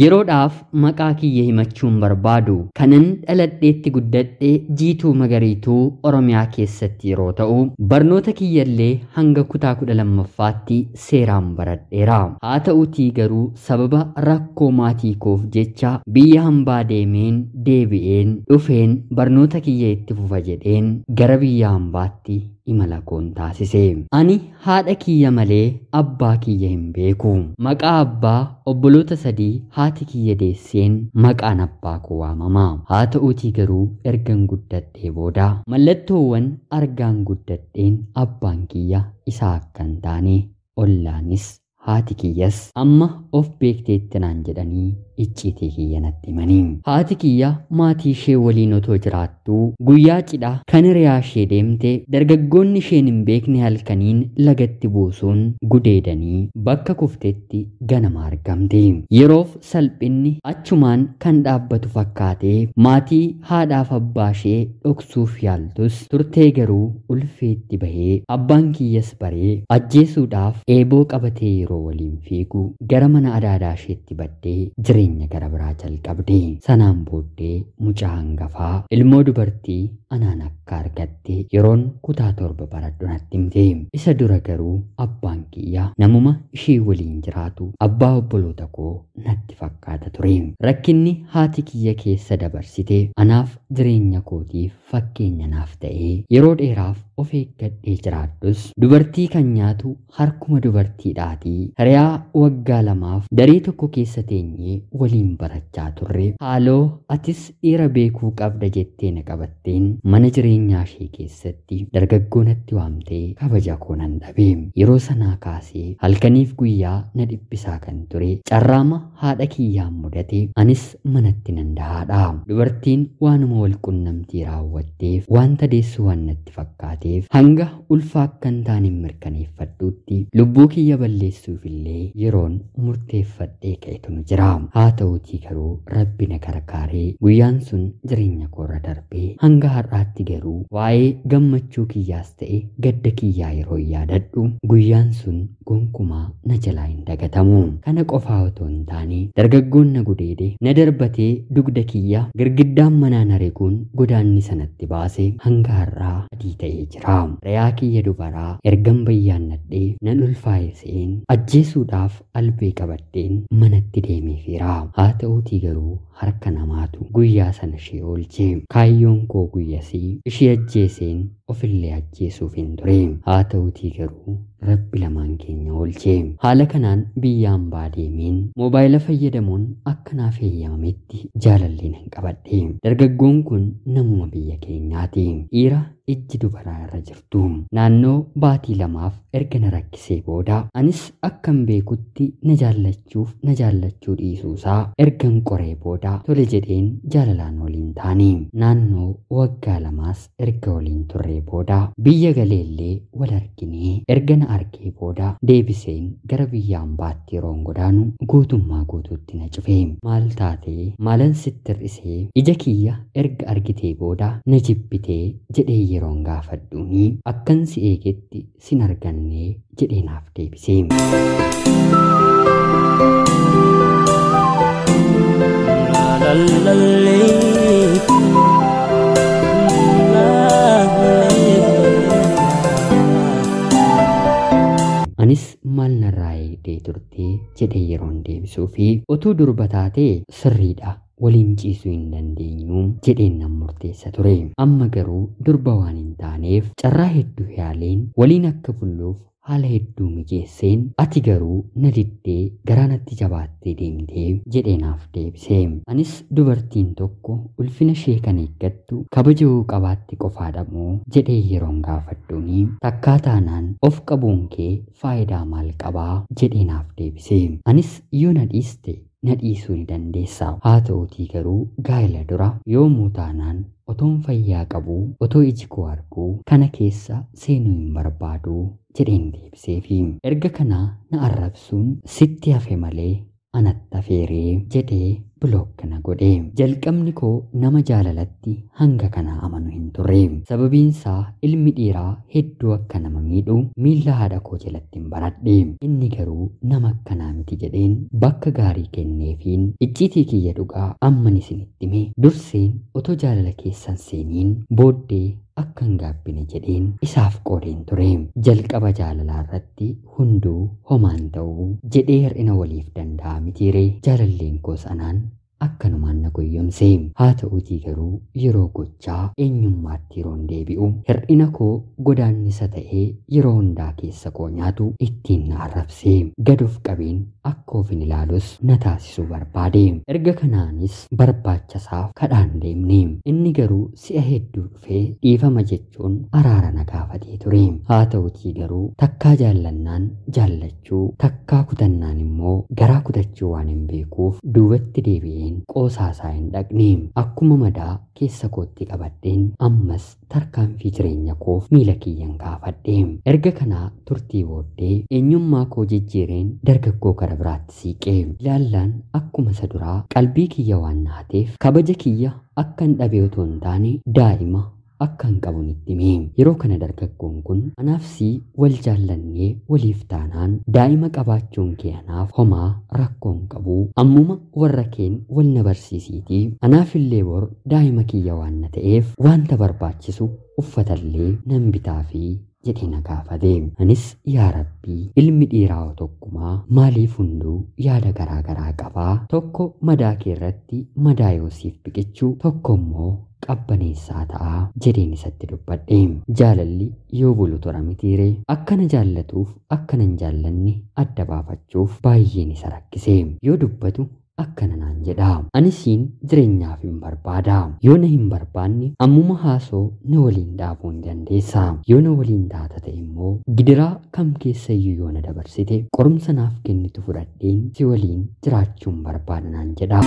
Yeroodhaaf maqaa kiyya himachuun barbaadu. Kanan dhaladheetti guddadhe Jiituu Magariituu Oromiyaa keessatti yeroo ta'u, barnoota kiyyallee hanga kutaa 12ffaatti seeraan baradheera. Haa ta'uutii garuu sababa rakkoo maatii koof jecha biyya hambaa deemeen deebi'een dhufeen barnoota kiyya itti fufa jedheen gara biyya hambaatti imala koon taasise. Ani haadha kiyya malee abbaa kiyya hin beeku. Maqaa abbaa obboloota 3 haati kiyya deesseen maqaan abbaa koo waamama. Haa ta'uutii garuu ergan guddadhee booda mallattoowwan argaan guddadheen abbaan kiyya isaa akka hin taane ollaanis haati kiyyas amma of beekteetti naan jedhanii icciitii kiyya natti himanii. Haati kiyya maatii ishee waliin otoo jiraattuu guyyaa cidhaa kan hiriyaa ishee deemte dargaggoonni isheen hin beekne halkaniin lagatti buusuun gudeedanii bakka kuftetti ganama argamte. Yeroof salphinni achumaan kan dhaabbatu fakkaatee maatii haadhaaf abbaa ishee dhoksuuf yaaltus turtee garuu ulfeetti bahee abbaan kiyyas baree ajjeesuudhaaf eeboo qabatee yeroo waliin fiigu gara mana adaadaa isheetti baddee jireenya gara biraa jalqabde. Sanaan booddee mucaa hangafaa ilmoo dubartii anaan akka argatte yeroon kutaa 7 baradhu natti himte. Isa dura garuu abbaan kiyya namuma ishee waliin jiraatu abbaa obboloota koo natti fakkaata ture. Rakkinni haati kiyya keessa dabarsite anaaf jireenya kootiif fakkeenya naaf ta'ee yeroo dheeraaf of eeggadhee jiraadhus dubartii kan nyaatu harkuma dubartiidhaatii hiriyaa waggaa 2 daree tokko keessa teenyee waliin barachaa turre. Haaloo atis dhiira beekuu qabda jettee na qabatteen mana jireenyaa ishee keessatti dargaggoo natti waamtee kabaja koo nan dhabe. Yeroo sanaa kaasee halkaniif guyyaa na dhiphisaa kan ture carraama haadha kiyyaan mudate anis manatti nan dahaadha. Dubartiin waanuma wal qunnamtii raawwatteef wanta deessu waan natti fakkaateef hanga ulfa akka hin taane mirkaneeffadhuutti lubbuu kiyya balleessuuf illee yeroon murteeffadhee ka'etu nu jira. Haa ta'uutii garuu Rabbi na gargaaree guyyaan sun jireenya koorra darbee hanga har'aatti garuu waa'ee gammachuu kiyyaas ta'e gadda kiyyaa yeroo yaadadhu guyyaan sun gonkumaa na jalaa hin dagatamu. Kana qofaa otoo hin taane dargaggoon na gudeede na darbatee dugda kiyya girgiddaan manaa na reeguun godaanni sanatti baase hanga har'aa adii ta'ee jira. Re'aa kiyya dubaraa ergan bayyaannadhee nan ulfaa'e se'een ajjeesuudhaaf albee qabadheen manatti deemeefira. Haa ta'uutii garuu harka namaatu guyyaa sana ishee oolche. Kaayyoon koo guyyasii ishee ajjeeseen ofillee ajjeesuuf hin ture. Haa ta'uutii garuu Rabbi lamaan keenya oolche. Haala kanaan biyya hambaa deemeen moobaayila fayyadamuun akka naaf eeyyamametti jaalallee nan qabadhe. Dargaggoon kun namuma biyya keenyaati. Dhiira ijji dubaraa irra jirtu. Naannoo baatii 2 erga na rakkisee booda anis akkan beekutti na jaallachuuf na jaallachuu dhiisuusaa ergan qoree booda tole jedheen jaalalaan waliin taane. Naannoo waggaa 2 erga waliin turree booda biyya galeellee wal arginee erga na argee booda deebiseen gara biyya hambaatti yeroon godaanu guutummaa guutuutti na cufe. Maal taatee maalan sitti hir'isee ija kiyya erga argitee booda na jibbitee jedhee yeroon gaafadhuuni akkan si eegetti sin argannee jedhee naaf deebise. Anis maal narraa eegdee turtee jedhee yeroon deebisuu fi utuu durba taatee sirriidha waliin ciisuu hin dandeenyu jedheen nan murteessa ture. Amma garuu durba waan hin taaneef carraa hedduu yaaleen waliin akka bulluuf haala hedduu mijeesseen ati garuu na diddee garaa natti jabaattee deemtee jedhee naaf deebise. Anis dubartiin tokko ulfina ishee kan eeggattu kabaja yoo qabaatte qofaadha moo jedhee yeroon gaafadhuuni takkaa taanaan of qabuun kee faayidaa maal qabaa jedhee naaf deebise. Anis yoo na dhiiste na dhiisuu ni dandeessa. Haa ta'uutii garuu gaa'ela dura yoomuu taanaan otoon fayyaa qabuu otoo iji koo arguu kana keessa seenuu hin barbaadu jedheen deebiseefi. Erga kanaa na arrabsuun sitti hafe malee anatti afeeree jedhee block na godhe. Jalqabni koo nama jaalalatti hanga kana amanu hin turre. Sababiin isaa ilmi dhiiraa hedduu akka nama miidhu miilla haadha koo jalatti hin baradhe. Inni garuu nama akkanaa miti jedheen bakka gaarii kenneefiin icciitii kiyya dhugaa amman isinitti hime durseen otoo jaalala keessan seeniin booddee akka hin gaabbine jedheen isaaf qoodeen ture. Jalqaba jaalalaa irratti hunduu homaan ta'uu jedhee hir'ina waliif danda'a mitiiree jaalalleen koos anaan akkanumaan na goyyomse. Haa ta'uutii garuu yeroo gochaa eenyummaatti yeroon deebi'u hir'ina koo godaannisa ta'ee yeroo hundaa keessa koo nyaatu ittiin na arrabse. Gad of qabeen akka of hin ilaalus na taasisuu barbaade. Erga kanaanis barbaachasaaf kadhaan deemne. Inni garuu si'a hedduu dhufee dhiifama jechuun araara na gaafatee ture. Haa ta'uutii garuu takkaa jaallannaan jaallachuu, takkaa kutannaan immoo garaa kutachuu waan hin beekuuf duubatti deebi'een qoosaa isaa hin dhaqne. Akkuma madaa keessa kootti qabadheen ammas tarkaanfii jireenya koof miila kiyyan kaafadhe. Erga kanaa turtii booddee eenyummaa koo jijjiireen dargaggoo gara biraatti siiqe. Ilaallaan akkuma isa duraa qalbii kiyya waan naateef kabaja kiyya akka hin dhabe otoo hin taane daa'ima akka hin qabu nitti hime. Yeroo kana dargaggoon kun anaaf si wal jaallannee waliif taanaan daa'ima qabaachuun kee anaaf homaa rakkoo hin qabu. Ammuma warra keen wal na barsiisiitii anaaf illee bor daa'ima kiyya waan na ta'eef wanta barbaachisu uffatallee nan bitaafii jedhee na gaafate. Anis yaa Rabbii ilmi dhiiraa tokkumaa maaliif hunduu yaada garaa garaa qabaa? Tokko madaa kee irratti madaa yoo siif biqichuu, tokko immoo qabbaneessaa ta'a jedheen isatti dubbadhe. Jaalalli yoo bulu tura mitiiree akkana jaallatuuf akkana hin jaallanne adda baafachuuf baay'een isa rakkise. Yoo dubbatu akkana naan jedha. Anisiin jireenyaaf hin barbaada. Yoo na hin barbaanne ammuma haasoo na waliin dhaabuu hin dandeessa. Yoo na waliin taata ta'e immoo gidiraa kam keessayyuu yoo na dabarsite qorumsa naaf kennitu fudhadheen si waliin jiraachuun barbaada naan jedha.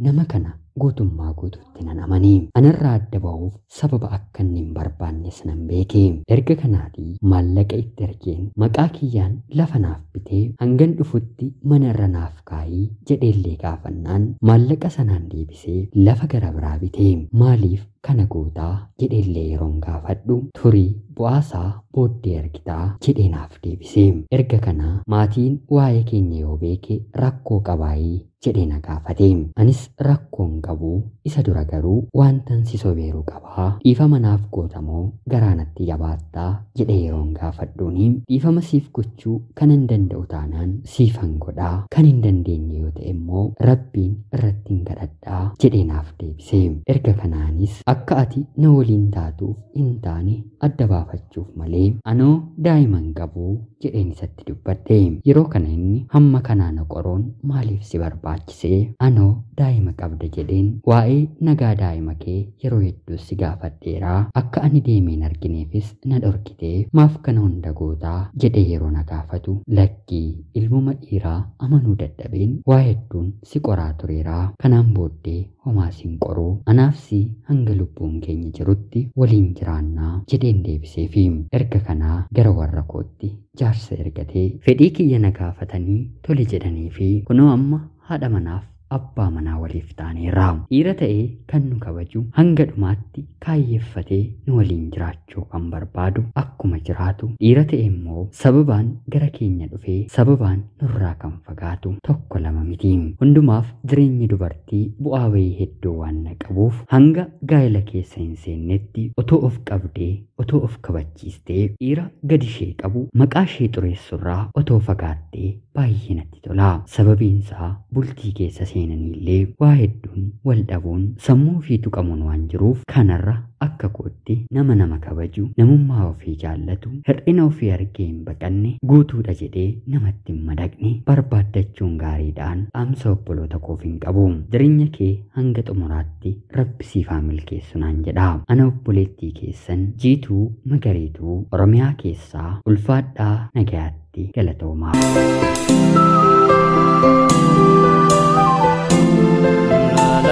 Nama kana guutummaa guutuutti nan amane. Anarraa adda ba'uuf sababa akka inni hin barbaannes nan beeke. Erga kanaatii maallaqa itti ergeen maqaa kiyyaan lafa naaf bitee hangan dhufutti mana irra naaf kaayii jedheellee gaafannaan maallaqa sanaan deebisee lafa gara biraa bitee maaliif kana gootaa jedheellee yeroon gaafadhu turii bu'aasaa booddee argitaa jedhee naaf deebisee. Erga kanaa maatiin waa'ee keenya yoo beeke rakkoo qabaayii jedhee na gaafate. Anis rakkoo hin qabu, isa dura garuu wantan si sobeeru qabaa, dhiifama naaf gootamoo garaa natti jabaattaa jedhee yeroon gaafadhuuni dhiifama siif gochuu kan hin danda'u taanaan siifan godhaa, kan hin dandeenye yoo ta'e immoo rabbiin irratti hin kadhadhaa jedhee naaf deebise. Erga kanaanis akka ati na waliin taatuuf hin taane adda baafachuuf malee anoo daa'ima hin qabu jedheen isatti dubbadhe. Yeroo kana inni hamma kanaa na qoroon maaliif si barbaachisee anoo daa'ima qabda jedheen waa'ee nagaa daa'ima kee yeroo hedduu si gaafadheeraa akka ani deemeen argineefis na dhorkitee maaf kana hunda gootaa jedhee yeroo na gaafatu lakkii ilmuma dhiiraa amanuu dadhabeen waa hedduun si qoraa tureeraa kanaan booddee homaa sin qoruu anaaf si hanga lubbuun keenya jirutti waliin jiraannaa jedheen deebiseefi. Erga kanaa gara warra kootti jaarsa ergatee fedhii kiyya na gaafatanii tole jedhanii fi kunoo amma haadha manaaf abbaa manaa waliif taaneerra. Dhiira ta'ee kan nu kabaju hanga dhumaatti kaayyeeffatee nu waliin jiraachuu kan barbaadu akkuma jiraatu, dhiira ta'e immoo sababaan gara keenya dhufee sababaan nurraa kan fagaatu tokko lama miti. Hundumaaf jireenyi dubartii bu'aa bayii hedduu waan na qabuuf hanga gaa'ela keessa hin seennetti otoo of qabdee otoo of kabachiistee dhiira gadi ishee qabu maqaa ishee xureessurraa otoo fagaattee baay'ee natti tola. Sababiin isaa bultii keessa seenaniillee waa hedduun wal dhabuun sammuu ofii tuqamuun waan jiruuf kanarra akka kootti nama nama kabaju, namummaa ofii jaallatu, hir'ina ofii argee hin baqanne, guutuudha jedhee namatti hin madaqne barbaaddachuun gaariidhaan dhaamsa obboloota koof hin qabu. Jireenya kee hanga xumuraatti Rabbi siif haa milkeessu naan jedha. Ana obboleettii keessan Jiituu Magariituu Oromiyaa keessaa ulfaadhaa nagayaatti galatoomaa.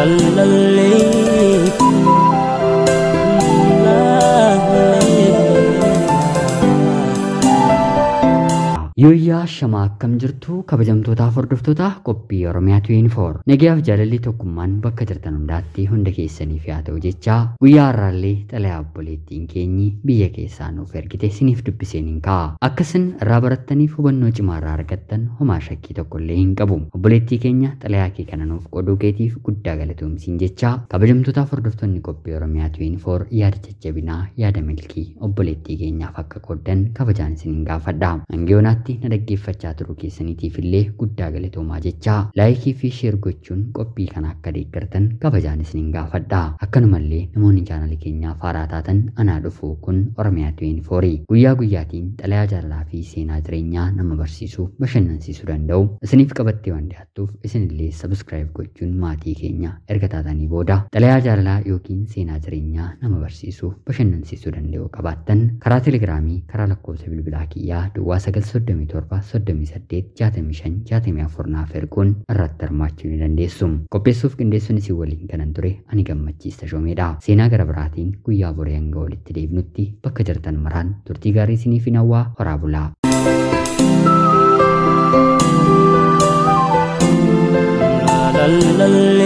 La Yooyyaa shamaa, akkam jirtu kabajamtootaaf hordoftoota qophii Oromiyaa 24? Nagayaaf jaalalli tokkummaan bakka jirtan hundaatti hunda keessaniif haa ta'u jechaa, guyyaa har'aallee xalayaa obboleettiin keenyi biyya keessaa nuuf ergite isiniif dubbiseen hin ka'a. Akkasin irraa barattaniif hubannoo cimaa irraa argattan homaa shakkii tokkollee hin qabu. Obboleettii keenya, xalayaa kee kana nuuf qooduu keetiif guddaa galatoomsiin jechaa, kabajamtootaaf hordoftoonni qophii Oromiyaa 24 yaada jajjabinaa, yaada milkii obboleettii keenyaaf akka qooddan kabajaan isiniin gaafadha. Hangiyoonaatti na dhaggeeffachaa turuu keessaniitiif illee guddaa galatoomaa jechaa, laayikii fi sheer gochuun qophii kana akka deeggartan kabajaan isiniin gaafadha. Akkanumallee namoonni chaanalii keenyaaf haaraa taatan, anaa dhufu. Kun Oromiyaa 24, guyyaa guyyaatiin xalayaa jaalalaa fi seenaa jireenyaa nama barsiisuu, bashannansiisuu danda'u isiniif qabattee waan dhiyaattuuf, isinillee sabiskiraayib gochuun maatii keenya erga taatanii booda, xalayaa jaalalaa yookiin seenaa jireenyaa nama barsiisuu, bashannansiisuu danda'u qabaattan karaa telegiraamii, karaa lakkoofsa bilbilaa kiyyaa duwwaa 9 37 38 65 64 naaf erguun irratti hirmaachuu ni dandeessu. Qopheessuuf qindeessuun isin waliin kanan ture ani Gammachiis Tashoomeedha. Seenaa gara biraatiin guyyaa boree hanga walitti deebinutti bakka jirtan maraan turtii gaarii isiniif hin hawwaa, horaa bulaa. La la.